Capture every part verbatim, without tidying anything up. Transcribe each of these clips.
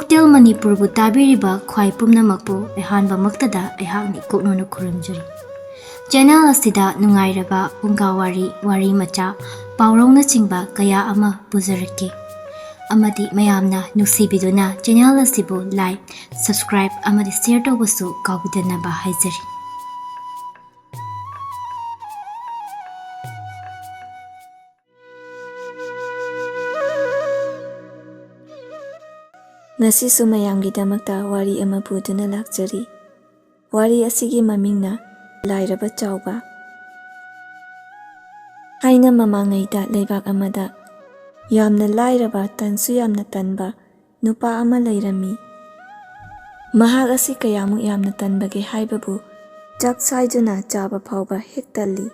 Hotel ꯃꯅꯤꯄꯨꯔꯕꯨ ꯇꯥꯕꯤꯔꯤꯕ ꯈ꯭ꯋꯥꯏ ꯄꯨꯝꯅꯃꯛꯄꯨ ꯑꯍꯥꯟꯕꯃꯛꯇꯗ ꯑꯩꯍꯥꯛꯅ ꯏꯀꯣꯛꯅꯅ ꯈꯨꯔꯨꯝꯖꯔꯤ꯫ ꯆꯦꯅꯦꯜ ꯑꯁꯤꯗ ꯅꯨꯡꯉꯥꯏꯔꯕ ꯐꯨꯡꯒꯥ ꯋꯥꯔꯤ, ꯋꯥꯔꯤ ꯃꯆꯥ, ꯄꯥꯎꯔꯧꯅꯆꯤꯡꯕ ꯀꯌꯥ ꯑꯃ ꯄꯨꯖꯔꯛꯀꯦ꯫ ꯑꯃꯗꯤ ꯃꯌꯥꯝꯅ ꯅꯨꯡꯁꯤꯕꯤꯗꯨꯅ ꯆꯦꯅꯦꯜ ꯑꯁꯤꯕꯨ like, subscribe ꯑꯃꯗꯤ share ꯇꯧꯕꯁꯨ ꯀꯥꯎꯕꯤꯗꯅꯕ ꯍꯥꯏꯖꯔꯤ꯫ ꯉꯁꯤꯁꯨ ꯃꯌꯥꯝꯒꯤꯗꯃꯛꯇ ꯋꯥꯔꯤ ꯑꯃ ꯄꯨꯗꯨꯅ ꯂꯥꯛꯆꯔꯤ꯫ ꯋꯥꯔꯤ ꯑꯁꯤꯒꯤ ꯃꯃꯤꯡꯅ ꯂꯥꯏꯔꯕ ꯆꯥꯎꯕ꯫ ꯊꯥꯏꯅ ꯃꯃꯥꯡꯉꯩꯗ ꯂꯩꯕꯥꯛ ꯑꯃꯗ ꯌꯥꯝꯅ ꯂꯥꯏꯔꯕ, ꯇꯟꯁꯨ ꯌꯥꯝꯅ ꯇꯟꯕ ꯅꯨꯄꯥ ꯑꯃ ꯂꯩꯔꯝꯃꯤ꯫ ꯃꯍꯥꯛ ꯑꯁꯤ ꯀꯌꯥꯃꯨꯛ ꯌꯥꯝꯅ ꯇꯟꯕꯒꯦ ꯍꯥꯏꯕꯕꯨ, ꯆꯥꯛ ꯁꯥꯏꯗꯨꯅ ꯆꯥꯕ ꯐꯥꯎꯕ ꯍꯦꯛ ꯇꯜꯂꯤ꯫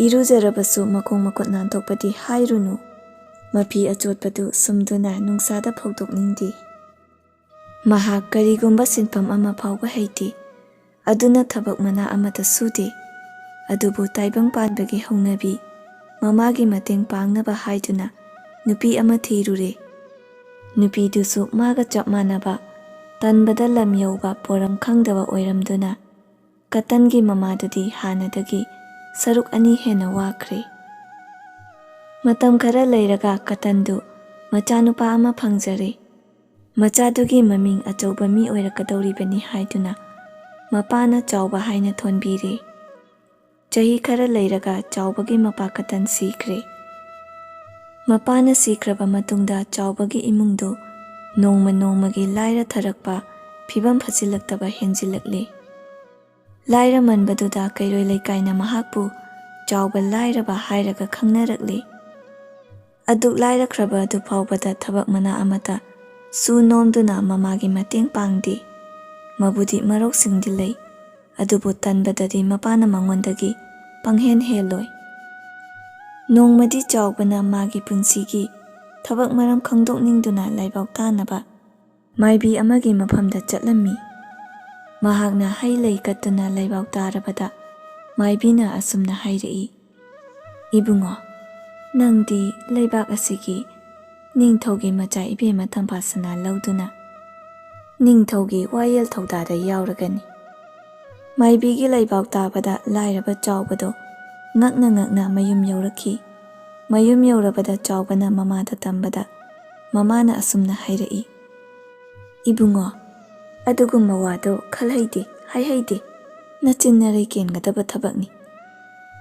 ꯏꯔꯨꯖꯔꯕꯁꯨ ꯃꯈꯣꯡ ꯃꯈꯨꯠ ꯅꯥꯟꯊꯣꯛꯄꯗꯤ ꯍꯥꯏꯔꯨꯅꯨ, ꯃꯐꯤ ꯑꯆꯣꯠꯄꯗꯨ ꯁꯨꯝꯗꯨꯅ ꯅꯨꯡꯁꯥꯗ ꯐꯧꯗꯣꯛꯅꯤꯡꯗꯦ꯫ ꯃꯍꯥꯛ ꯀꯔꯤꯒꯨꯝꯕ ꯁꯤꯟꯐꯝ ꯑꯃ ꯐꯥꯎꯕ ꯍꯩꯇꯦ, ꯑꯗꯨꯅ ꯊꯕꯛ ꯃꯅꯥ ꯑꯃꯠꯇ ꯁꯨꯗꯦ꯫ ꯑꯗꯨꯕꯨ ꯇꯥꯏꯕꯪ ꯄꯥꯟꯕꯒꯤ ꯍꯧꯅꯕꯤ, ꯃꯃꯥꯒꯤ ꯃꯇꯦꯡ ꯄꯥꯡꯅꯕ ꯍꯥꯏꯗꯨꯅ ꯅꯨꯄꯤ ꯑꯃ ꯊꯤꯔꯨꯔꯦ꯫ ꯅꯨꯄꯤꯗꯨꯁꯨ ꯃꯥꯒ ꯆꯞ ꯃꯥꯟꯅꯕ ꯇꯟꯕꯗ ꯂꯝ ꯌꯧꯕ ꯄꯣꯔꯝ ꯈꯪꯗꯕ ꯑꯣꯏꯔꯝꯗꯨꯅ, ꯀꯇꯟꯒꯤ ꯃꯃꯥꯗꯨꯗꯤ ꯍꯥꯟꯅꯗꯒꯤ ꯁꯔꯨꯛ ꯑꯅꯤ ꯍꯦꯟꯅ ꯋꯥꯈ꯭ꯔꯦ꯫ ꯃꯇꯝ ꯈꯔ ꯂꯩꯔꯒ ꯀꯇꯟꯗꯨ ꯃꯆꯥꯅꯨꯄꯥ ꯑꯃ ꯐꯪꯖꯔꯦ꯫ ꯃꯆꯥꯗꯨꯒꯤ ꯃꯃꯤꯡ ꯑꯆꯧꯕ ꯃꯤ ꯑꯣꯏꯔꯛꯀꯗꯧꯔꯤꯕꯅꯤ ꯍꯥꯏꯗꯨꯅ ꯃꯄꯥꯅ ꯆꯥꯎꯕ ꯍꯥꯏꯅ ꯊꯣꯟꯕꯤꯔꯦ꯫ ꯆꯍꯤ ꯈꯔ ꯂꯩꯔꯒ ꯆꯥꯎꯕꯒꯤ ꯃꯄꯥ ꯀꯇꯟ ꯁꯤꯈ꯭ꯔꯦ꯫ ꯃꯄꯥꯅ ꯁꯤꯈ꯭ꯔꯕ ꯃꯇꯨꯡꯗ ꯆꯥꯎꯕꯒꯤ ꯏꯃꯨꯡꯗꯨ ꯅꯣꯡꯃ ꯅꯣꯡꯃꯒꯤ ꯂꯥꯏꯔ ꯊꯔꯛꯄ, ꯐꯤꯕꯝ ꯐꯠꯆꯤꯜꯂꯛꯇꯕ ꯍꯦꯟꯖꯤꯜꯂꯛꯂꯦ꯫ ꯂꯥꯏꯔꯃꯟꯕꯗꯨꯗ ꯀꯩꯔꯣꯏ ꯂꯩꯀꯥꯏꯅ ꯃꯍꯥꯛꯄꯨ ꯆꯥꯎꯕ ꯂꯥꯏꯔꯕ ꯍꯥꯏꯔꯒ ꯈꯪꯅꯔꯛꯂꯦ꯫ ꯑꯗꯨꯛ ꯂꯥꯏꯔꯈ꯭ꯔꯕ ꯑꯗꯨ ꯐꯥꯎꯕꯗ ꯊꯕꯛ ꯃꯅꯥ ꯑꯃꯠꯇ ꯁꯨ ꯅꯣꯝꯗꯨꯅ ꯃꯃꯥꯒꯤ ꯃꯇꯦꯡ ꯄꯥꯡꯗꯦ꯫ ꯃꯕꯨꯗꯤ ꯃꯔꯧꯁꯤꯡꯗꯤ ꯂꯩ, ꯑꯗꯨꯕꯨ ꯇꯟꯕꯗꯗꯤ ꯃꯄꯥꯅ ꯃꯉꯣꯟꯗꯒꯤ ꯄꯪꯍꯦꯟ ꯍꯦꯜꯂꯣꯏ꯫ ꯅꯣꯡꯃꯗꯤ ꯆꯥꯎꯕꯅ ꯃꯥꯒꯤ ꯄꯨꯟꯁꯤꯒꯤ ꯊꯕꯛ ꯃꯔꯝ ꯈꯪꯗꯣꯛꯅꯤꯡꯗꯨꯅ ꯂꯥꯏꯕꯥꯎ ꯇꯥꯅꯕ ꯃꯥꯏꯕꯤ ꯑꯃꯒꯤ ꯃꯐꯝꯗ ꯆꯠꯂꯝꯃꯤ꯫ ꯃꯍꯥꯛꯅ ꯍꯩ ꯂꯩ ꯀꯠꯇꯨꯅ ꯂꯥꯏꯕꯥꯎ ꯇꯥꯔꯕꯗ ꯃꯥꯏꯕꯤꯅ ꯑꯁꯨꯝꯅ ꯍꯥꯏꯔꯛꯏ, "ꯏꯕꯨꯡꯉꯣ, ꯅꯪꯗꯤ ꯂꯩꯕꯥꯛ ꯑꯁꯤꯒꯤ ꯅꯤꯡꯊꯧꯒꯤ ꯃꯆꯥ ꯏꯕꯦꯝꯃ ꯇꯝꯐꯥꯁꯅꯥ ꯂꯧꯗꯨꯅ ꯅꯤꯡꯊꯧꯒꯤ ꯋꯥꯌꯦꯜ ꯊꯧꯗꯥꯗ ꯌꯥꯎꯔꯒꯅꯤ꯫ ꯃꯥꯏꯕꯤꯒꯤ ꯂꯩꯕꯥꯛ ꯇꯥꯕꯗ ꯂꯥꯏꯔꯕ ꯆꯥꯎꯕꯗꯣ ꯉꯛꯅ ꯉꯛꯅ ꯃꯌꯨꯝ ꯌꯧꯔꯛꯈꯤ꯫ ꯃꯌꯨꯝ ꯌꯧꯔꯕꯗ ꯆꯥꯎꯕꯅ ꯃꯃꯥꯗ ꯇꯝꯕꯗ ꯃꯃꯥꯅ ꯑꯁꯨꯝꯅ ꯍꯥꯏꯔꯛꯏ, "ꯏꯕꯨꯡꯉꯣ, ꯑꯗꯨꯒꯨꯝꯕ ꯋꯥꯗꯣ ꯈꯜꯍꯩꯗꯦ, ꯍꯥꯏꯍꯩꯗꯦ꯫ ꯅꯆꯤꯟ ꯅꯔꯩ ꯀꯦꯟꯒꯗꯕ ꯊꯕꯛꯅꯤ"꯫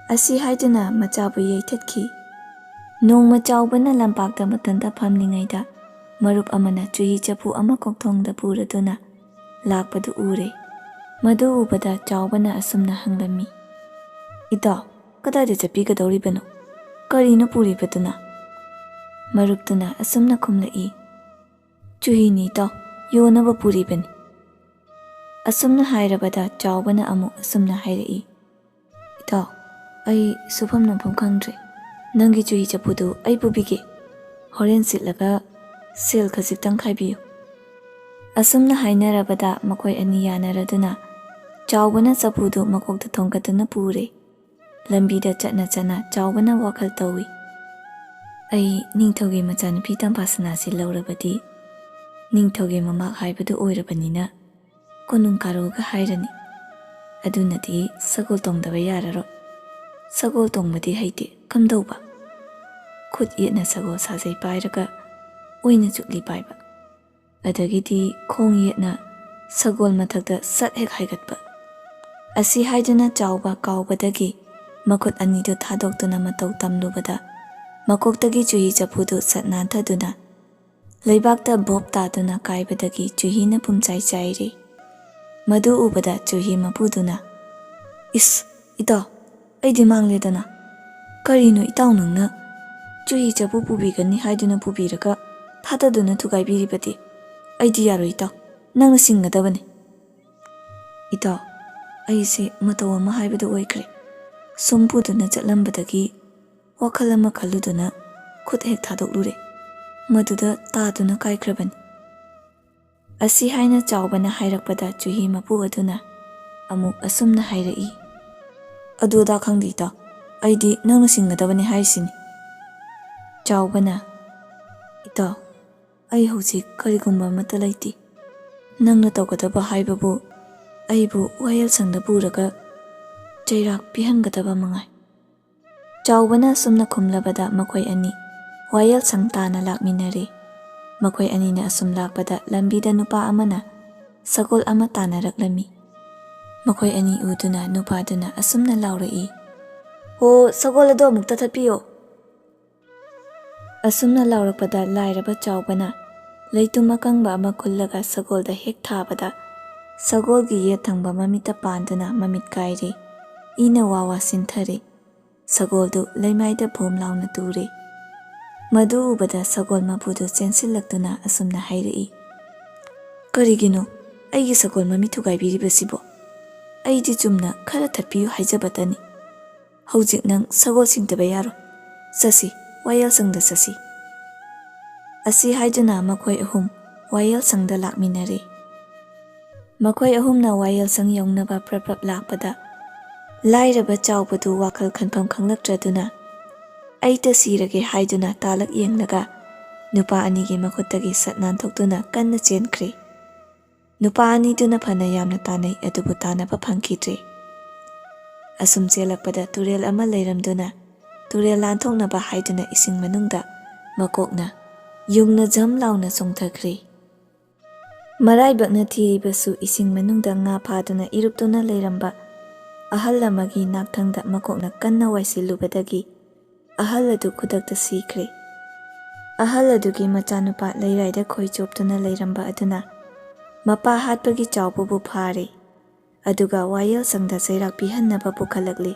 ꯑꯁꯤ ꯍꯥꯏꯗꯨꯅ ꯃꯆꯥꯕꯨ ꯌꯩꯊꯠꯈꯤ꯫ ꯅꯣꯡꯃ ꯆꯥꯎꯕꯅ ꯂꯝꯄꯥꯛꯇ ꯃꯊꯟꯇ ꯐꯝꯂꯤꯉꯩꯗ ꯃꯔꯨꯞ ꯑꯃꯅ ꯆꯨꯍꯤ ꯆꯐꯨ ꯑꯃ ꯀꯣꯛꯊꯣꯡꯗ ꯄꯨꯔꯗꯨꯅ ꯂꯥꯛꯄꯗꯨ ꯎꯔꯦ꯫ ꯃꯗꯨ ꯎꯕꯗ ꯆꯥꯎꯕꯅ ꯑꯁꯨꯝꯅ ꯍꯪꯂꯝꯃꯤ, "ꯏꯇꯥꯎ, ꯀꯗꯥꯏꯗ ꯆꯠꯄꯤꯒꯗꯧꯔꯤꯕꯅꯣ? ꯀꯔꯤꯅꯣ ꯄꯨꯔꯤꯕꯗꯨꯅ?" ꯃꯔꯨꯞꯇꯨꯅ ꯑꯁꯨꯝꯅ ꯈꯨꯝꯂꯛꯏ, "ꯆꯨꯍꯤꯅꯤ ꯏꯇꯥꯎ, ꯌꯣꯟꯅꯕ ꯄꯨꯔꯤꯕꯅꯤ"꯫ ꯑꯁꯨꯝꯅ ꯍꯥꯏꯔꯕꯗ ꯆꯥꯎꯕꯅ ꯑꯃꯨꯛ ꯑꯁꯨꯝꯅ ꯍꯥꯏꯔꯛꯏ, "ꯏꯇꯥꯎ, ꯑꯩ ꯁꯨꯐꯝ ꯅꯣꯝꯐꯝ ꯈꯪꯗ꯭ꯔꯦ꯫ ꯅꯪꯒꯤ ꯆꯨꯍꯤ ꯆꯐꯨꯗꯨ ꯑꯩ ꯄꯨꯕꯤꯒꯦ꯫ ꯍꯣꯔꯦꯟ ꯁꯤꯠꯂꯒ ꯁꯦꯜ ꯈꯖꯤꯛꯇꯪ ꯈꯥꯏꯕꯤꯌꯨ"꯫ ꯑꯁꯨꯝꯅ ꯍꯥꯏꯅꯔꯕꯗ ꯃꯈꯣꯏ ꯑꯅꯤ ꯌꯥꯅꯔꯗꯨꯅ ꯆꯥꯎꯕꯅ ꯆꯐꯨꯗꯨ ꯃꯀꯣꯛꯇ ꯊꯣꯡꯒꯠꯇꯨꯅ ꯄꯨꯔꯦ꯫ ꯂꯝꯕꯤꯗ ꯆꯠꯅ ꯆꯠꯅ ꯆꯥꯎꯕꯅ ꯋꯥꯈꯜ ꯇꯧꯏ, "ꯑꯩ ꯅꯤꯡꯊꯧꯒꯤ ꯃꯆꯥꯅꯨꯄꯤ ꯇꯝꯐꯥꯁꯅꯥꯁꯤ ꯂꯧꯔꯕꯗꯤ ꯅꯤꯡꯊꯧꯒꯤ ꯃꯃꯥꯛ ꯍꯥꯏꯕꯗꯨ ꯑꯣꯏꯔꯕꯅꯤꯅ ꯀꯣꯅꯨꯡ ꯀꯥꯔꯣꯒ ꯍꯥꯏꯔꯅꯤ꯫ ꯑꯗꯨꯅꯗꯤ ꯁꯒꯣꯜ ꯇꯣꯡꯗꯕ ꯌꯥꯔꯔꯣꯏ꯫ ꯁꯒꯣꯜ ꯇꯣꯡꯕꯗꯤ ꯍꯩꯇꯦ, ꯀꯝꯗꯧꯕ? ꯈꯨꯠ ꯌꯦꯠꯅ ꯁꯒꯣꯜ ꯁꯥꯖꯩ ꯄꯥꯏꯔꯒ ꯑꯣꯏꯅ ꯆꯨꯞꯂꯤ ꯄꯥꯏꯕ꯫ ꯑꯗꯒꯤꯗꯤ ꯈꯣꯡ ꯌꯦꯠꯅ ꯁꯒꯣꯜ ꯃꯊꯛꯇ ꯁꯠ ꯍꯦꯛ ꯍꯥꯏꯒꯠꯄ"꯫ ꯑꯁꯤ ꯍꯥꯏꯗꯨꯅ ꯆꯥꯎꯕ ꯀꯥꯎꯕꯗꯒꯤ ꯃꯈꯨꯠ ꯑꯅꯤꯗꯨ ꯊꯥꯗꯣꯛꯇꯨꯅ ꯃꯇꯧ ꯇꯝꯂꯨꯕꯗ ꯃꯀꯣꯛꯇꯒꯤ ꯆꯨꯍꯤ ꯆꯐꯨꯗꯨ ꯁꯠ ꯅꯥꯟꯊꯗꯨꯅ ꯂꯩꯕꯥꯛꯇ ꯕꯣꯞ ꯇꯥꯗꯨꯅ ꯀꯥꯏꯕꯗꯒꯤ ꯆꯨꯍꯤꯅ ꯄꯨꯝꯆꯥꯏ ꯆꯥꯏꯔꯦ꯫ ꯃꯗꯨ ꯎꯕꯗ ꯆꯨꯍꯤ ꯃꯄꯨꯗꯨꯅ, "ꯏꯁ, ꯏꯇꯥꯎ, ꯑꯩꯗꯤ ꯃꯥꯡꯂꯦꯗꯅ꯫ ꯀꯔꯤꯅꯣ ꯏꯇꯥꯎ ꯅꯪꯅ ꯆꯨꯍꯤ ꯆꯐꯨ ꯄꯨꯕꯤꯒꯅꯤ ꯍꯥꯏꯗꯨꯅ ꯄꯨꯕꯤꯔꯒ ꯊꯥꯗꯗꯨꯅ ꯊꯨꯒꯥꯏꯕꯤꯔꯤꯕꯗꯤ? ꯑꯩꯗꯤ ꯌꯥꯔꯣꯏ ꯏꯇꯥꯎ, ꯅꯪꯅ ꯁꯤꯡꯒꯗꯕꯅꯤ"꯫ "ꯏꯇꯥꯎ, ꯑꯩꯁꯦ ꯃꯇꯧ ꯑꯃ ꯍꯥꯏꯕꯗꯨ ꯑꯣꯏꯈ꯭ꯔꯦ"꯫ ꯁꯨꯝ ꯄꯨꯗꯨꯅ ꯆꯠꯂꯝꯕꯗꯒꯤ ꯋꯥꯈꯜ ꯑꯃ ꯈꯜꯂꯨꯗꯨꯅ ꯈꯨꯠ ꯍꯦꯛ ꯊꯥꯗꯣꯛꯂꯨꯔꯦ꯫ ꯃꯗꯨꯗ ꯇꯥꯗꯨꯅ ꯀꯥꯏꯈ꯭ꯔꯕꯅꯤ꯫ ꯑꯁꯤ ꯍꯥꯏꯅ ꯆꯥꯎꯕꯅ ꯍꯥꯏꯔꯛꯄꯗ ꯆꯨꯍꯤ ꯃꯄꯨ ꯑꯗꯨꯅ ꯑꯃꯨꯛ ꯑꯁꯨꯝꯅ ꯍꯥꯏꯔꯛꯏ, "ꯑꯗꯨ ꯑꯗꯥ ꯈꯪꯗꯦ ꯏꯇꯥꯎ, ꯑꯩꯗꯤ ꯅꯪꯅ ꯁꯤꯡꯒꯗꯕꯅꯤ ꯍꯥꯏꯔꯤꯁꯤꯅꯤ"꯫ ꯆꯥꯎꯕꯅ, "ꯏꯇꯥꯎ, ꯑꯩ ꯍꯧꯖꯤꯛ ꯀꯔꯤꯒꯨꯝꯕ ꯑꯃꯠꯇ ꯂꯩꯇꯦ꯫ ꯅꯪꯅ ꯇꯧꯒꯗꯕ ꯍꯥꯏꯕꯕꯨ ꯑꯩꯕꯨ ꯋꯥꯌꯦꯜꯁꯪꯗ ꯄꯨꯔꯒ ꯆꯩꯔꯥꯛ ꯄꯤꯍꯟꯒꯗꯕ ꯃꯉꯥꯏ"꯫ ꯆꯥꯎꯕꯅ ꯑꯁꯨꯝꯅ ꯈꯨꯝꯂꯕꯗ ꯃꯈꯣꯏ ꯑꯅꯤ ꯋꯥꯌꯦꯜꯁꯪ ꯇꯥꯟꯅ ꯂꯥꯛꯃꯤꯟꯅꯔꯦ꯫ ꯃꯈꯣꯏ ꯑꯅꯤꯅ ꯑꯁꯨꯝ ꯂꯥꯛꯄꯗ ꯂꯝꯕꯤꯗ ꯅꯨꯄꯥ ꯑꯃꯅ ꯁꯒꯣꯜ ꯑꯃ ꯇꯥꯟꯅꯔꯛꯂꯝꯃꯤ꯫ ꯃꯈꯣꯏ ꯑꯅꯤ ꯎꯗꯨꯅ ꯅꯨꯄꯥꯗꯨꯅ ꯑꯁꯨꯝꯅ ꯂꯥꯎꯔꯛꯏ, "ꯍꯣ, ꯁꯒꯣꯜ ꯑꯗꯣ ꯑꯃꯨꯛꯇ ꯊꯠꯄꯤꯌꯣ"꯫ ꯑꯁꯨꯝꯅ ꯂꯥꯎꯔꯛꯄꯗ ꯂꯥꯏꯔꯕ ꯆꯥꯎꯕꯅ ꯂꯩꯇꯨꯝ ꯑꯀꯪꯕ ꯑꯃ ꯈꯨꯜꯂꯒ ꯁꯒꯣꯜꯗ ꯍꯦꯛ ꯊꯥꯕꯗ, ꯁꯒꯣꯜꯒꯤ ꯌꯦꯠ ꯊꯪꯕ ꯃꯃꯤꯠꯇ ꯄꯥꯟꯗꯨꯅ ꯃꯃꯤꯠ ꯀꯥꯏꯔꯦ꯫ ꯏꯅ ꯋꯥ ꯋꯥ ꯁꯤꯟꯊꯔꯦ꯫ ꯁꯒꯣꯜꯗꯨ ꯂꯩꯃꯥꯏꯗ ꯚꯣꯝ ꯂꯥꯎꯅ ꯇꯨꯔꯦ꯫ ꯃꯗꯨ ꯎꯕꯗ ꯁꯒꯣꯜ ꯃꯄꯨꯗꯨ ꯆꯦꯟꯁꯤꯜꯂꯛꯇꯨꯅ ꯑꯁꯨꯝꯅ ꯍꯥꯏꯔꯛꯏ, "ꯀꯔꯤꯒꯤꯅꯣ ꯑꯩꯒꯤ ꯁꯒꯣꯜ ꯃꯃꯤꯠ ꯊꯨꯒꯥꯏꯕꯤꯔꯤꯕꯁꯤꯕꯣ? ꯑꯩꯗꯤ ꯆꯨꯝꯅ ꯈꯔ ꯊꯠꯄꯤꯌꯨ ꯍꯥꯏꯖꯕꯇꯅꯤ꯫ ꯍꯧꯖꯤꯛ ꯅꯪ ꯁꯒꯣꯜ ꯁꯤꯡꯗꯕ ꯌꯥꯔꯣꯏ꯫ ꯆꯠꯁꯤ, ꯋꯥꯌꯦꯜꯁꯪꯗ ꯆꯠꯁꯤ"꯫ ꯑꯁꯤ ꯍꯥꯏꯗꯨꯅ ꯃꯈꯣꯏ ꯑꯍꯨꯝ ꯋꯥꯌꯦꯜꯁꯪꯗ ꯂꯥꯛꯃꯤꯟꯅꯔꯦ꯫ ꯃꯈꯣꯏ ꯑꯍꯨꯝꯅ ꯋꯥꯌꯦꯜꯁꯪ ꯌꯧꯅꯕ ꯄ꯭ꯔꯞ ꯄ꯭ꯔꯞ ꯂꯥꯛꯄꯗ, ꯂꯥꯏꯔꯕ ꯆꯥꯎꯕꯗꯨ ꯋꯥꯈꯜ ꯈꯟꯐꯝ ꯈꯪꯂꯛꯇ꯭ꯔꯗꯨꯅ, "ꯑꯩꯇ ꯁꯤꯔꯒꯦ" ꯍꯥꯏꯗꯨꯅ ꯇꯥꯂꯛ ꯌꯦꯡꯂꯒ, ꯅꯨꯄꯥ ꯑꯅꯤꯒꯤ ꯃꯈꯨꯠꯇꯒꯤ ꯁꯠ ꯅꯥꯟꯊꯣꯛꯇꯨꯅ ꯀꯟꯅ ꯆꯦꯟꯈ꯭ꯔꯦ꯫ ꯅꯨꯄꯥ ꯑꯅꯤꯗꯨꯅ ꯐꯅ ꯌꯥꯝꯅ ꯇꯥꯟꯅꯩ, ꯑꯗꯨꯕꯨ ꯇꯥꯟꯅꯕ ꯐꯪꯈꯤꯗ꯭ꯔꯦ꯫ ꯑꯁꯨꯝ ꯆꯦꯜꯂꯛꯄꯗ ꯇꯨꯔꯦꯜ ꯑꯃ ꯂꯩꯔꯝꯗꯨꯅ, ꯇꯨꯔꯦꯜ ꯂꯥꯟꯊꯣꯛꯅꯕ ꯍꯥꯏꯗꯨꯅ ꯏꯁꯤꯡ ꯃꯅꯨꯡꯗ ꯃꯀꯣꯛꯅ ꯌꯨꯡꯅ ꯖꯝ ꯂꯥꯎꯅ ꯆꯣꯡꯊꯈ꯭ꯔꯦ꯫ ꯃꯔꯥꯏꯕꯛꯅ ꯊꯤꯔꯤꯕꯁꯨ ꯏꯁꯤꯡ ꯃꯅꯨꯡꯗ ꯉꯥ ꯐꯥꯗꯨꯅ ꯏꯔꯨꯞꯇꯨꯅ ꯂꯩꯔꯝꯕ ꯑꯍꯜ ꯑꯃꯒꯤ ꯅꯥꯛꯊꯪꯗ ꯃꯀꯣꯛꯅ ꯀꯟꯅ ꯋꯥꯏꯁꯤꯜꯂꯨꯕꯗꯒꯤ ꯑꯍꯜ ꯑꯗꯨ ꯈꯨꯗꯛꯇ ꯁꯤꯈ꯭ꯔꯦ꯫ ꯑꯍꯜ ꯑꯗꯨꯒꯤ ꯃꯆꯥꯅꯨꯄꯥ ꯂꯩꯔꯥꯏꯗ ꯈꯣꯏ ꯆꯣꯞꯇꯨꯅ ꯂꯩꯔꯝꯕ ꯑꯗꯨꯅ ꯃꯄꯥ ꯍꯥꯠꯄꯒꯤ ꯆꯥꯎꯕꯕꯨ ꯐꯥꯔꯦ꯫ ꯑꯗꯨꯒ ꯋꯥꯌꯦꯜꯁꯪꯗ ꯆꯩꯔꯥꯛ ꯄꯤꯍꯟꯅꯕ ꯄꯨꯈꯠꯂꯛꯂꯤ꯫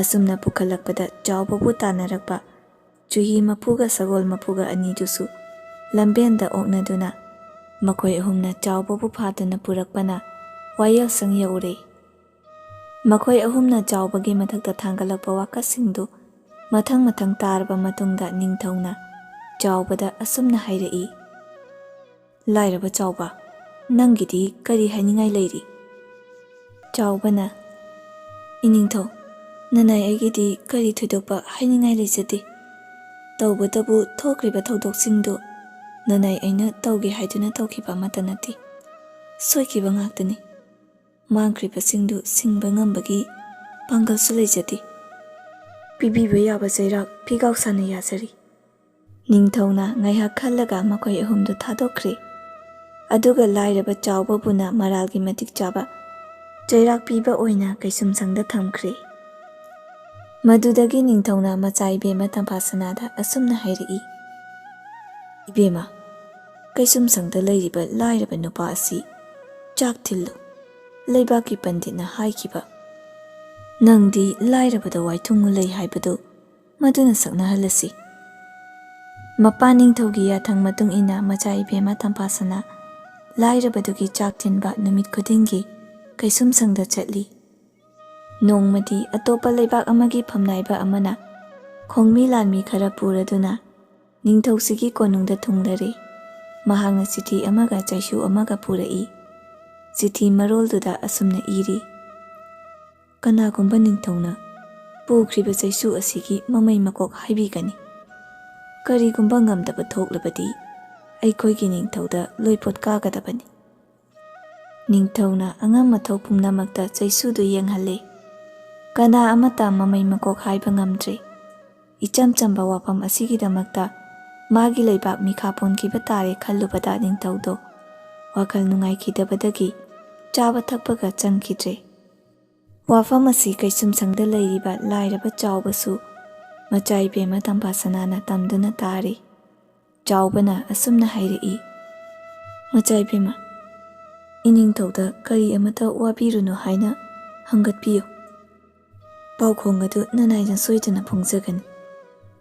ꯑꯁꯨꯝꯅ ꯄꯨꯈꯠꯂꯛꯄꯗ ꯆꯥꯎꯕꯕꯨ ꯇꯥꯟꯅꯔꯛꯄ ꯆꯨꯍꯤ ꯃꯄꯨꯒ ꯁꯒꯣꯜ ꯃꯄꯨꯒ ꯑꯅꯤꯗꯨꯁꯨ ꯂꯝꯕꯦꯟꯗ ꯑꯣꯛꯅꯗꯨꯅ ꯃꯈꯣꯏ ꯑꯍꯨꯝꯅ ꯆꯥꯎꯕꯕꯨ ꯐꯥꯗꯨꯅ ꯄꯨꯔꯛꯄꯅ ꯋꯥꯌꯦꯜꯁꯪ ꯌꯧꯔꯦ꯫ ꯃꯈꯣꯏ ꯑꯍꯨꯝꯅ ꯆꯥꯎꯕꯒꯤ ꯃꯊꯛꯇ ꯊꯥꯡꯒꯠꯂꯛꯄ ꯋꯥꯀꯠꯁꯤꯡꯗꯨ ꯃꯊꯪ ꯃꯊꯪ ꯇꯥꯔꯕ ꯃꯇꯨꯡꯗ ꯅꯤꯡꯊꯧꯅ ꯆꯥꯎꯕꯗ ꯑꯁꯨꯝꯅ ꯍꯥꯏꯔꯛꯏ, "ꯂꯥꯏꯔꯕ ꯆꯥꯎꯕ, ꯅꯪꯒꯤꯗꯤ ꯀꯔꯤ ꯍꯥꯏꯅꯤꯡꯉꯥꯏ ꯂꯩꯔꯤ?" ꯆꯥꯎꯕꯅ, "ꯏꯅꯤꯡꯊꯧ, ꯅꯅꯥꯏ ꯑꯩꯒꯤꯗꯤ ꯀꯔꯤ ꯊꯣꯏꯗꯣꯛꯄ ꯍꯥꯏꯅꯤꯡꯉꯥꯏ ꯂꯩꯖꯗꯦ꯫ ꯇꯧꯕꯇꯕꯨ ꯊꯣꯛꯈ꯭ꯔꯤꯕ ꯊꯧꯗꯣꯛꯁꯤꯡꯗꯨ ꯅꯅꯥꯏ ꯑꯩꯅ ꯇꯧꯒꯦ ꯍꯥꯏꯗꯨꯅ ꯇꯧꯈꯤꯕ ꯑꯃꯠꯇ ꯅꯠꯇꯦ꯫ ꯁꯣꯏꯈꯤꯕ ꯉꯥꯛꯇꯅꯤ꯫ ꯃꯥꯡꯈ꯭ꯔꯤꯕꯁꯤꯡꯗꯨ ꯁꯤꯡꯕ ꯉꯝꯕꯒꯤ ꯄꯥꯡꯒꯜꯁꯨ ꯂꯩꯖꯗꯦ꯫ ꯄꯤꯕꯤꯕ ꯌꯥꯕ ꯆꯩꯔꯥꯛ ꯐꯤꯒꯥꯎ ꯁꯥꯅ ꯌꯥꯖꯔꯤ꯫ ꯅꯤꯡꯊꯧꯅ ꯉꯥꯏꯍꯥꯛ ꯈꯜꯂꯒ ꯃꯈꯣꯏ ꯑꯍꯨꯝꯗꯨ ꯊꯥꯗꯣꯛꯈ꯭ꯔꯦ꯫ ꯑꯗꯨꯒ ꯂꯥꯏꯔꯕ ꯆꯥꯎꯕꯕꯨꯅ ꯃꯔꯥꯜꯒꯤ ꯃꯇꯤꯛ ꯆꯥꯕ ꯆꯩꯔꯥꯛ ꯄꯤꯕ ꯑꯣꯏꯅ ꯀꯩꯁꯨꯝꯁꯪꯗ ꯊꯝꯈ꯭ꯔꯦ꯫ ꯃꯗꯨꯗꯒꯤ ꯅꯤꯡꯊꯧꯅ ꯃꯆꯥ ꯏꯕꯦꯝꯃ ꯇꯝꯐꯥꯁꯅꯥꯗ ꯑꯁꯨꯝꯅ ꯍꯥꯏꯔꯛꯏ, "ꯏꯕꯦꯝꯃ, ꯀꯩꯁꯨꯝꯁꯪꯗ ꯂꯩꯔꯤꯕ ꯂꯥꯏꯔꯕ ꯅꯨꯄꯥ ꯑꯁꯤ ꯆꯥꯛ ꯊꯤꯜꯂꯨ꯫ ꯂꯩꯕꯥꯛꯀꯤ ꯄꯟꯗꯤꯠꯅ ꯍꯥꯏꯈꯤꯕ, ꯅꯪꯗꯤ ꯂꯥꯏꯔꯕꯗ ꯋꯥꯏꯊꯨꯡ ꯂꯩ ꯍꯥꯏꯕꯗꯨ ꯃꯗꯨꯅ ꯁꯛꯅꯍꯜꯂꯁꯤ꯫" ꯃꯄꯥ ꯅꯤꯡꯊꯧꯒꯤ ꯌꯥꯊꯪ ꯃꯇꯨꯡ ꯏꯟꯅ ꯃꯆꯥ ꯏꯕꯦꯝꯃ ꯇꯝꯐꯥꯁꯅꯥ ꯂꯥꯏꯔꯕꯗꯨꯒꯤ ꯆꯥꯛ ꯊꯤꯟꯕ ꯅꯨꯃꯤꯠ ꯈꯨꯗꯤꯡꯒꯤ ꯀꯩꯁꯨꯝꯁꯪꯗ ꯆꯠꯂꯤ꯫ ꯅꯣꯡꯃꯗꯤ ꯑꯇꯣꯞꯄ ꯂꯩꯕꯥꯛ ꯑꯃꯒꯤ ꯐꯝꯅꯥꯏꯕ ꯑꯃꯅ ꯈꯣꯡꯃꯤ ꯂꯥꯟꯃꯤ ꯈꯔ ꯄꯨꯔꯗꯨꯅ ꯅꯤꯡꯊꯧꯁꯤꯒꯤ ꯀꯣꯅꯨꯡꯗ ꯊꯨꯡꯂꯔꯦ꯫ ꯃꯍꯥꯛꯅ ꯆꯤꯊꯤ ꯑꯃꯒ ꯆꯩꯁꯨ ꯑꯃꯒ ꯄꯨꯔꯛꯏ꯫ ꯆꯤꯊꯤ ꯃꯔꯣꯜꯗꯨꯗ ꯑꯁꯨꯝꯅ ꯏꯔꯤ, "ꯀꯅꯥꯒꯨꯝꯕ ꯅꯤꯡꯊꯧꯅ ꯄꯨꯈ꯭ꯔꯤꯕ ꯆꯩꯁꯨ ꯑꯁꯤꯒꯤ ꯃꯃꯩ ꯃꯀꯣꯛ ꯍꯥꯏꯕꯤꯒꯅꯤ꯫ ꯀꯔꯤꯒꯨꯝꯕ ꯉꯝꯗꯕ ꯊꯣꯛꯂꯕꯗꯤ ꯑꯩꯈꯣꯏꯒꯤ ꯅꯤꯡꯊꯧꯗ ꯂꯣꯏꯄꯣꯠ ꯀꯥꯒꯗꯕꯅꯤ꯫" ꯅꯤꯡꯊꯧꯅ ꯑꯉꯝ ꯑꯊꯧ ꯄꯨꯝꯅꯃꯛꯇ ꯆꯩꯁꯨꯗꯨ ꯌꯦꯡꯍꯜꯂꯦ꯫ ꯀꯅꯥ ꯑꯃꯠꯇ ꯃꯃꯩ ꯃꯀꯣꯛ ꯍꯥꯏꯕ ꯉꯝꯗ꯭ꯔꯦ꯫ ꯏꯆꯝ ꯆꯝꯕ ꯋꯥꯐꯝ ꯑꯁꯤꯒꯤꯗꯃꯛꯇ ꯃꯥꯒꯤ ꯂꯩꯕꯥꯛ ꯃꯤꯈꯥ ꯄꯣꯟꯈꯤꯕ ꯇꯥꯔꯦ ꯈꯜꯂꯨꯕꯗ ꯅꯤꯡꯊꯧꯗꯣ ꯋꯥꯈꯜ ꯅꯨꯡꯉꯥꯏꯈꯤꯗꯕꯗꯒꯤ ꯆꯥꯕ ꯊꯛꯄꯒ ꯆꯪꯈꯤꯗ꯭ꯔꯦ꯫ ꯋꯥꯐꯝ ꯑꯁꯤ ꯀꯩꯁꯨꯝꯁꯪꯗ ꯂꯩꯔꯤꯕ ꯂꯥꯏꯔꯕ ꯆꯥꯎꯕꯁꯨ ꯃꯆꯥ ꯏꯕꯦꯝꯃ ꯇꯝꯐꯥꯁꯅꯥꯅ ꯇꯝꯗꯨꯅ ꯇꯥꯔꯤ꯫ ꯆꯥꯎꯕꯅ ꯑꯁꯨꯝꯅ ꯍꯥꯏꯔꯛꯏ, "ꯃꯆꯥ ꯏꯕꯦꯝꯃ, ꯏꯅꯤꯡꯊꯧꯗ ꯀꯔꯤ ꯑꯃꯠꯇ ꯋꯥꯕꯤꯔꯨꯅꯨ ꯍꯥꯏꯅ ꯍꯪꯒꯠꯄꯤꯌꯨ꯫ ꯄꯥꯎꯈꯣꯡ ꯑꯗꯨ ꯅꯅꯥꯏꯅ ꯁꯣꯏꯗꯅ ꯐꯣꯡꯖꯒꯅꯤ꯫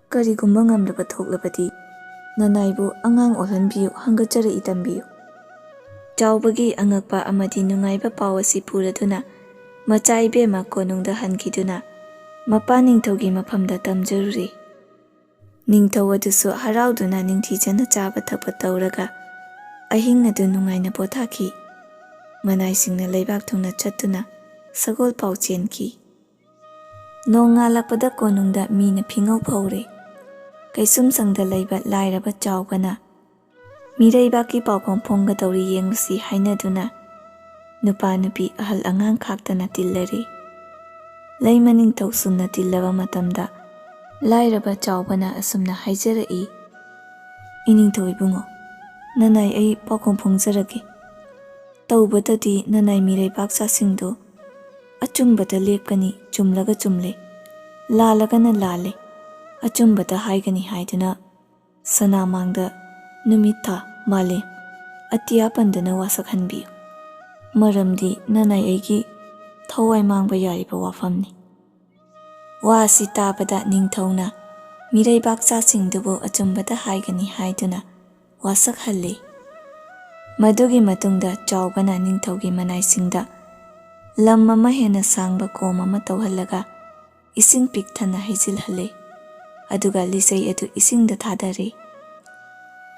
ꯀꯔꯤꯒꯨꯝꯕ ꯉꯝꯗꯕ ꯊꯣꯛꯂꯕꯗꯤ ꯅꯅꯥꯏꯕꯨ ꯑꯉꯥꯡ ꯑꯣꯜꯍꯟꯕꯤꯌꯨ, ꯍꯪꯒꯠꯆꯔꯛꯏ ꯇꯝꯕꯤꯌꯨ꯫" ꯆꯥꯎꯕꯒꯤ ꯑꯉꯛꯄ ꯑꯃꯗꯤ ꯅꯨꯡꯉꯥꯏꯕ ꯄꯥꯎ ꯑꯁꯤ ꯄꯨꯔꯗꯨꯅ ꯃꯆꯥ ꯏꯕꯦꯝꯃ ꯀꯣꯅꯨꯡꯗ ꯍꯟꯈꯤꯗꯨꯅ ꯃꯄꯥ ꯅꯤꯡꯊꯧꯒꯤ ꯃꯐꯝꯗ ꯇꯝꯖꯔꯨꯔꯦ꯫ ꯅꯤꯡꯊꯧ ꯑꯗꯨꯁꯨ ꯍꯔꯥꯎꯗꯨꯅ ꯅꯤꯡꯊꯤꯖꯅ ꯆꯥꯕ ꯊꯛꯄ ꯇꯧꯔꯒ ꯑꯍꯤꯡ ꯑꯗꯨ ꯅꯨꯡꯉꯥꯏꯅ ꯄꯣꯊꯥꯈꯤ꯫ ꯃꯅꯥꯏꯁꯤꯡꯅ ꯂꯩꯕꯥꯛ ꯊꯨꯡꯅ ꯆꯠꯇꯨꯅ ꯁꯒꯣꯜ ꯄꯥꯎ ꯆꯦꯟꯈꯤ꯫ ꯅꯣꯡꯉꯥꯜꯂꯛꯄꯗ ꯀꯣꯅꯨꯡꯗ ꯃꯤꯅ ꯐꯤꯉꯧ ꯐꯧꯔꯦ꯫ ꯀꯩꯁꯨꯝꯁꯪꯗ ꯂꯩꯕ ꯂꯥꯏꯔꯕ ꯆꯥꯎꯕꯅ ꯃꯤꯔꯩꯕꯥꯛꯀꯤ ꯄꯥꯎꯈꯣꯡ ꯐꯣꯡꯒꯗꯧꯔꯤ ꯌꯦꯡꯂꯨꯁꯤ ꯍꯥꯏꯅꯗꯨꯅ ꯅꯨꯄꯥ ꯅꯨꯄꯤ ꯑꯍꯜ ꯑꯉꯥꯡ ꯈꯥꯛꯇꯅ ꯇꯤꯜꯂꯔꯤ꯫ ꯂꯩꯃ ꯅꯤꯡꯊꯧ ꯁꯨꯝꯅ ꯇꯤꯜꯂꯕ ꯃꯇꯝꯗ ꯂꯥꯏꯔꯕ ꯆꯥꯎꯕꯅ ꯑꯁꯨꯝꯅ ꯍꯥꯏꯖꯔꯛꯏ, "ꯏꯅꯤꯡꯊꯧ ꯏꯕꯨꯡꯉꯣ, ꯅꯅꯥꯏ ꯑꯩ ꯄꯥꯎꯈꯣꯡ ꯐꯣꯡꯖꯔꯒꯦ꯫ ꯇꯧꯕꯗꯗꯤ ꯅꯅꯥꯏ ꯃꯤꯔꯩꯕꯥꯛ ꯆꯥꯁꯤꯡꯗꯨ ꯑꯆꯨꯝꯕꯗ ꯂꯦꯞꯀꯅꯤ, ꯆꯨꯝꯂꯒ ꯆꯨꯝꯂꯦ, ꯂꯥꯜꯂꯒꯅ ꯂꯥꯜꯂꯦ, ꯑꯆꯨꯝꯕꯗ ꯍꯥꯏꯒꯅꯤ ꯍꯥꯏꯗꯨꯅ ꯁꯅꯥꯃꯥꯡꯗ ꯅꯨꯃꯤꯠ ꯊꯥ ꯃꯥꯂꯦꯝ ꯑꯇꯤꯌꯥ ꯄꯟꯗꯨꯅ ꯋꯥꯁꯛꯍꯟꯕꯤꯌꯨ꯫ ꯃꯔꯝꯗꯤ ꯅꯅꯥꯏ ꯑꯩꯒꯤ ꯊꯋꯥꯏ ꯃꯥꯡꯕ ꯌꯥꯔꯤꯕ ꯋꯥꯐꯝꯅꯤ꯫" ꯋꯥ ꯑꯁꯤ ꯇꯥꯕꯗ ꯅꯤꯡꯊꯧꯅ ꯃꯤꯔꯩꯕꯥꯛ ꯆꯥꯁꯤꯡꯗꯨꯕꯨ ꯑꯆꯨꯝꯕꯗ ꯍꯥꯏꯒꯅꯤ ꯍꯥꯏꯗꯨꯅ ꯋꯥꯁꯛꯍꯜꯂꯤ꯫ ꯃꯗꯨꯒꯤ ꯃꯇꯨꯡꯗ ꯆꯥꯎꯕꯅ ꯅꯤꯡꯊꯧꯒꯤ ꯃꯅꯥꯏꯁꯤꯡꯗ ꯂꯝ ꯑꯃ ꯍꯦꯟꯅ ꯁꯥꯡꯕ ꯀꯣꯝ ꯑꯃ ꯇꯧꯍꯜꯂꯒ ꯏꯁꯤꯡ ꯄꯤꯛ ꯊꯟꯅ ꯍꯩꯖꯤꯜꯍꯜꯂꯤ꯫ ꯑꯗꯨꯒ ꯂꯤꯆꯩ ꯑꯗꯨ ꯏꯁꯤꯡꯗ ꯊꯥꯗꯔꯤ꯫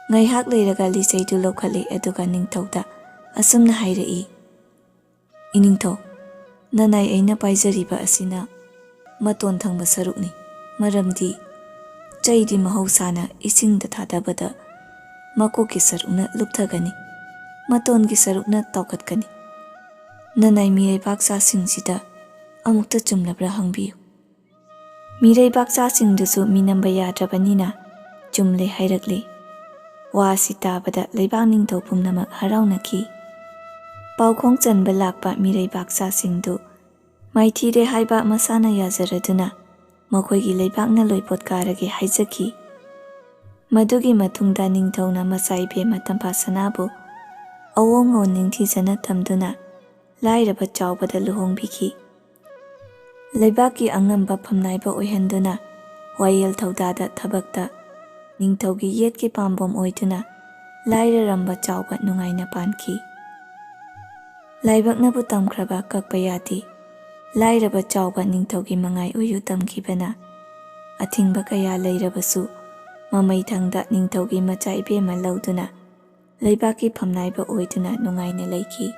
ꯉꯥꯏꯍꯥꯛ ꯂꯩꯔꯒ ꯂꯤꯆꯩꯗꯨ ꯂꯧꯈꯠꯂꯤ, ꯑꯗꯨꯒ ꯅꯤꯡꯊꯧꯗ ꯑꯁꯨꯝꯅ ꯍꯥꯏꯔꯛꯏ, "ꯏꯅꯤꯡꯊꯧ, ꯅꯅꯥꯏ ꯑꯩꯅ ꯄꯥꯏꯖꯔꯤꯕ ꯑꯁꯤꯅ ꯃꯇꯣꯟ ꯊꯪꯕ ꯁꯔꯨꯛꯅꯤ, ꯃꯔꯝꯗꯤ ꯆꯩꯗꯤ ꯃꯍꯧꯁꯥꯅ ꯏꯁꯤꯡꯗ ꯊꯥꯗꯕꯗ ꯃꯀꯣꯛꯀꯤ ꯁꯔꯨꯛꯅ ꯂꯨꯞꯊꯒꯅꯤ, ꯃꯇꯣꯟꯒꯤ ꯁꯔꯨꯛꯅ ꯇꯥꯎꯈꯠꯀꯅꯤ꯫ ꯅꯅꯥꯏ ꯃꯤꯔꯩꯕꯥꯛ ꯆꯥꯁꯤꯡꯁꯤꯗ ꯑꯃꯨꯛꯇ ꯆꯨꯝꯂꯕ꯭ꯔꯥ ꯍꯪꯕꯤꯌꯨ꯫" ꯃꯤꯔꯩꯕꯥꯛ ꯆꯥꯁꯤꯡꯗꯨꯁꯨ ꯃꯤꯅꯝꯕ ꯌꯥꯗ꯭ꯔꯕꯅꯤꯅ ꯆꯨꯝꯂꯦ ꯍꯥꯏꯔꯛꯂꯤ꯫ ꯋꯥ ꯑꯁꯤ ꯇꯥꯕꯗ ꯂꯩꯕꯥꯛ ꯅꯤꯡꯊꯧ ꯄꯨꯝꯅꯃꯛ ꯍꯔꯥꯎꯅꯈꯤ꯫ ꯄꯥꯎꯈꯣꯡ ꯆꯟꯕ ꯂꯥꯛꯄ ꯃꯤꯔꯩꯕꯥꯛ ꯆꯥꯁꯤꯡꯗꯨ ꯃꯥꯏꯊꯤꯔꯦ ꯍꯥꯏꯕ ꯃꯁꯥꯅ ꯌꯥꯖꯔꯗꯨꯅ ꯃꯈꯣꯏꯒꯤ ꯂꯩꯕꯥꯛꯅ ꯂꯣꯏꯄꯣꯠ ꯀꯥꯔꯒꯦ ꯍꯥꯏꯖꯈꯤ꯫ ꯃꯗꯨꯒꯤ ꯃꯇꯨꯡꯗ ꯅꯤꯡꯊꯧꯅ ꯃꯆꯥ ꯏꯕꯦꯝꯃ ꯇꯝꯐꯥ ꯁꯅꯥꯕꯨ ꯑꯋꯣꯡ ꯑꯋꯣꯟ ꯅꯤꯡꯊꯤꯖꯅ ꯊꯝꯗꯨꯅ ꯂꯥꯏꯔꯕ ꯆꯥꯎꯕꯗ ꯂꯨꯍꯣꯡꯕꯤꯈꯤ꯫ ꯂꯩꯕꯥꯛꯀꯤ ꯑꯉꯝꯕ ꯐꯝꯅꯥꯏꯕ ꯑꯣꯏꯍꯟꯗꯨꯅ ꯋꯥꯌꯦꯜ ꯊꯧꯗꯥꯗ ꯊꯕꯛꯇ ꯅꯤꯡꯊꯧꯒꯤ ꯌꯦꯠꯀꯤ ꯄꯥꯝꯕꯣꯝ ꯑꯣꯏꯗꯨꯅ ꯂꯥꯏꯔꯔꯝꯕ ꯆꯥꯎꯕ ꯅꯨꯡꯉꯥꯏꯅ ꯄꯥꯟꯈꯤ꯫ ꯂꯥꯏꯕꯛꯅꯕꯨ ꯇꯝꯈ꯭ꯔꯕ ꯀꯛꯄ ꯌꯥꯗꯦ꯫ ꯂꯥꯏꯔꯕ ꯆꯥꯎꯕ ꯅꯤꯡꯊꯧꯒꯤ ꯃꯉꯥꯏ ꯑꯣꯏꯌꯨ ꯇꯝꯈꯤꯕꯅ ꯑꯊꯤꯡꯕ ꯀꯌꯥ ꯂꯩꯔꯕꯁꯨ ꯃꯃꯩ ꯊꯪꯗ ꯅꯤꯡꯊꯧꯒꯤ ꯃꯆꯥ ꯏꯕꯦꯝꯃ ꯂꯧꯗꯨꯅ ꯂꯩꯕꯥꯛꯀꯤ ꯐꯝꯅꯥꯏꯕ ꯑꯣꯏꯗꯨꯅ ꯅꯨꯡꯉꯥꯏꯅ ꯂꯩꯈꯤ꯫